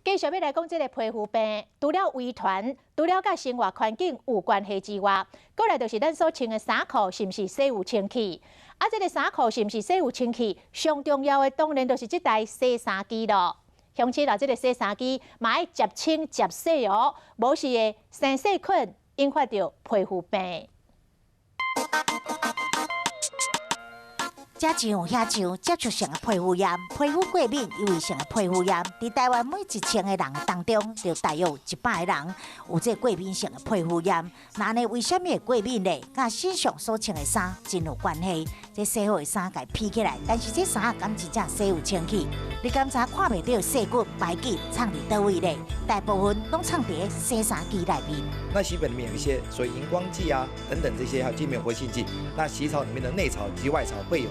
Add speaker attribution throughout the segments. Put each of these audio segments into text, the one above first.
Speaker 1: 繼續欲來講這个皮膚病，除了遺傳，除了佮生活環境有關係之外，閣來就是咱所穿的衫褲是毋是洗有清氣？啊，這个衫褲是毋是洗有清氣？上重要的當然就是這台洗衫機囉。鄉親啦，這个洗衫機嘛愛捷清捷洗哦，無是會生細菌，引發著皮膚病。
Speaker 2: 這上遐上接觸性的皮膚炎、皮膚過敏、異位性的皮膚炎，佇台灣每1000個人當中，就大約有100個人有這過敏性的皮膚炎。那按呢為啥物會過敏呢？佮身上所穿的衫真有關係。這洗好的衫共披起來，但是這衫敢真正洗有清氣？你敢知看袂著細菌、霾菌藏佇佗位咧？大部分攏藏佇洗衫機內面。
Speaker 3: 那洗粉裡面有一些所謂熒光劑啊等等這些，還有界面活性劑。那洗槽裡面的內槽及外槽會有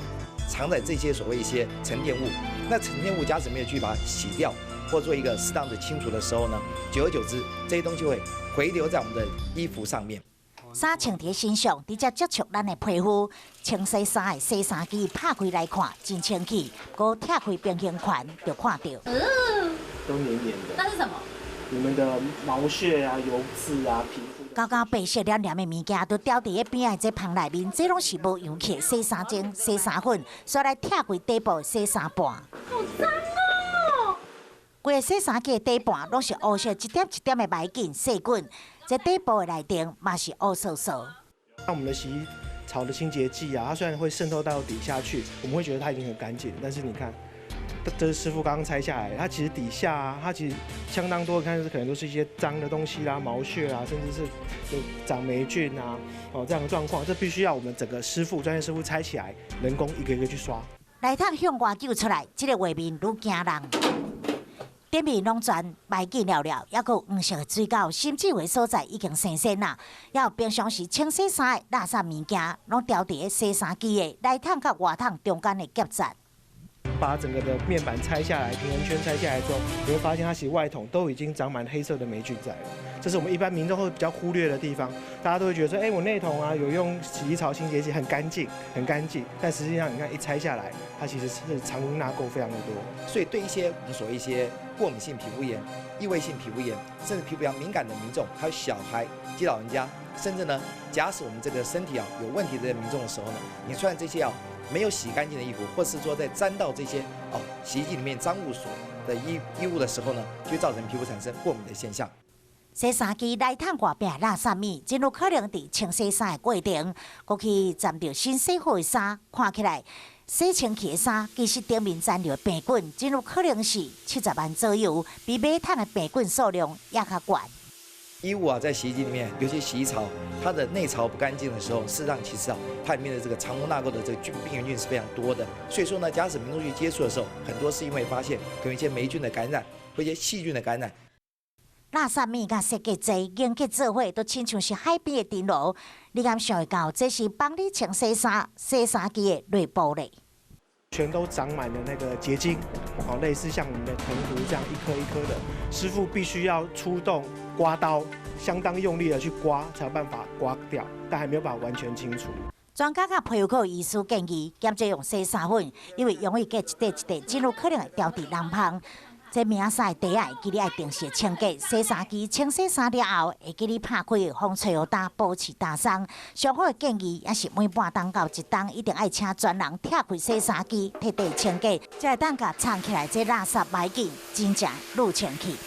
Speaker 3: 藏在這些所謂一些沉澱物。那沉澱物假使沒有去把它洗掉，或做一個適當的清除的時候呢，久而久之，這些東西會回流在我們的衣服上面。
Speaker 2: 衫穿佇身上，直接接觸咱的皮膚。清洗衫的洗衫機拍開來看，真清氣。閣拆開平衡環，就看著。
Speaker 4: 都黏黏的。
Speaker 5: 那是什麼？
Speaker 4: 你們的毛屑啊、油漬啊、皮膚。
Speaker 2: 厚厚白色黏黏的物件，都牢佇咧邊仔的這芳內面，這攏是無溶去的洗衫精、洗衫粉，煞來拆開底部洗衫盤。
Speaker 5: 好髒哦！
Speaker 2: 規个洗衫機的底盤攏是烏色一點一點的霾菌、細菌，這底部的內層嘛是烏趖趖。
Speaker 4: 那我們的洗衣槽的清潔劑啊，它雖然會滲透到底下去，我們會覺得它已經很乾淨，但是你看，這是師傅剛剛拆下來，它其實底下啊，它其實相當多，看是可能都是一些髒的東西啦、毛屑啊，甚至是有長霉菌啊，哦這樣的狀況，這必須要我們整個師傅、專業師傅拆起來，人工一個一個去刷。
Speaker 2: 內桶向外救出來，這個畫面愈驚人。頂面攏全霾菌了了，猶閣有黃色的水溝，甚至有的所在已經生鉎啦。猶有平常時清洗衫的垃圾物件，攏牢佇咧洗衫機的內桶佮外桶中間的夾層。
Speaker 4: 把整個的面板拆下來，平衡圈拆下來之後，你會發現它其實外桶都已經長滿黑色的霉菌在了。這是我們一般民眾會比較忽略的地方，大家都會覺得說，欸，我內桶啊有用洗衣槽清潔劑，很乾淨，很乾淨。但實際上，你看一拆下來，它其實是藏污納垢非常的多。
Speaker 3: 所以對一些我們所謂一些過敏性皮膚炎、異位性皮膚炎，甚至皮膚比較敏感的民眾，還有小孩及老人家，甚至呢，假使我們這個身體啊有問題的民眾的時候呢，你穿這些啊沒有洗乾淨的衣服，或是說在沾到這些哦洗衣機裡面髒物所的衣物的時候呢，就造成皮膚產生過敏的現象。
Speaker 2: 洗衫機內桶外壁垃圾物，真有可能佇清洗衫的過程，閣去沾著新洗好的衫，看起來洗清氣的衫，其實頂面殘留的病菌，真有可能是70萬左右，比馬桶的病菌數量猶較懸。
Speaker 3: 衣物啊，在洗衣機裡面，尤其洗衣槽，它的內槽不乾淨的時候，事實上其實啊，它裡面的這個藏污納垢的這個菌病原菌是非常多的。所以說呢，假使民眾去接觸的時候，很多是因為發現可能一些霉菌的感染，或一些細菌的感染。
Speaker 2: 垃圾物佮設計濟凝結做伙，都親像是海邊的藤蘿。你敢想會到，這是幫你清洗衫、洗衫機的內部咧？
Speaker 4: 全都長滿了那個結晶，哦，類似像我們的藤壺這樣一顆一顆的。師傅必須要出動刮刀，相當用力的去刮，才有辦法刮掉，但還沒有辦法完全清除。
Speaker 2: 專家佮皮膚科醫師建議，減少用洗衫粉，因為容易結一塊一塊，真有可能會牢佇人芳。這名衫的底仔會記得愛定時清潔，洗衫機清洗衫了後，會記得拍開風吹予乾，保持乾鬆。上好的建議也是每半冬到一冬，一定愛請專人拆開洗衫機，徹底清潔，才會當共藏起來這垃圾霾菌真正愈清氣。